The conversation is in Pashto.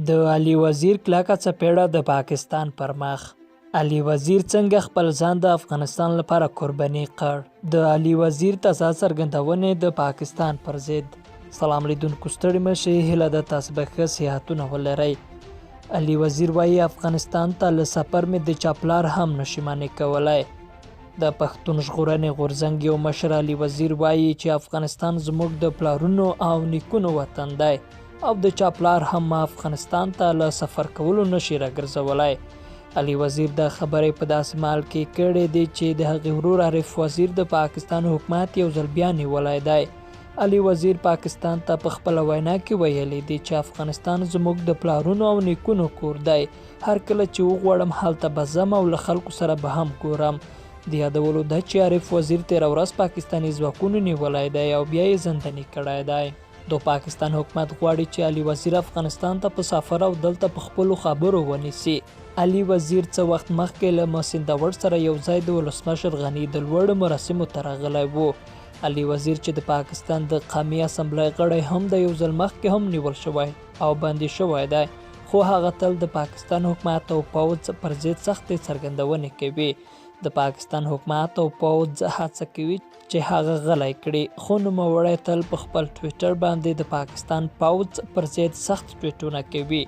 د علي وزیر کلکه څپېړه د پاکستان پر مخ. علي وزیر څنګه خپل ځان د افغانستان لپاره قرباني کړ؟ د علي وزیر تازه څرګندونې د پاکستان پر ضد. سلام لیدونکو، ستړي مه شئ، هیله ده تاسو به ښه صحتونه ولرئ. علي وزیر وایي افغانستان ته له سفر مې د چا پلار هم نشي منع کولی. د پښتون ژغورنې غورځنګ یو مشر علي وزیر وایي چې افغانستان زموږ د پلارونو او نیکونو وطن دی او د چا پلار هم ما افغانستان ته له سفر کولو نشي راګرځولی. علي وزیر دا خبرې په داسې مهال کې کړې دي چې د هغې ورور عارف وزیر د پاکستان حکومت یو ځل بیا نیولی دی. علي وزیر پاکستان ته په خپله وینا کې ویلي دي چې افغانستان زموږ د پلارونو او نیکونو کور دی، هر کله چې وغواړم هلته به ځم او له خلکو سره به هم ګورم. د یادولو ده چې عارف وزیر تېره ورځ پاکستاني ځواکونو نیولی دی او بیا یې زنداني کړی دی. د پاکستان حکومت غواړي چې علي وزیر افغانستان ته په سفر او دلته په خپلو خبرو ونیسي. علي وزیر څه وخت مخکې له محسن داوړ سره یو ځای د ولسمشر غني د لوړو مراسمو ته راغلی و. علي وزیر چې د پاکستان د قامي اسمبلۍ غړی هم دی، یو ځل مخکې هم نیول شوی او بندي شوی دی، خو هغه تل د پاکستان حکومت او پوځ پر ضد سختې څرګندونې کوي. د پاکستان حکومت او پوځ هڅه کوي چې هغه غلی کړي، خو نوموړی تل په خپل ټویټر باندې د پاکستان پوځ پر ضد سخت ټویټونه کوي.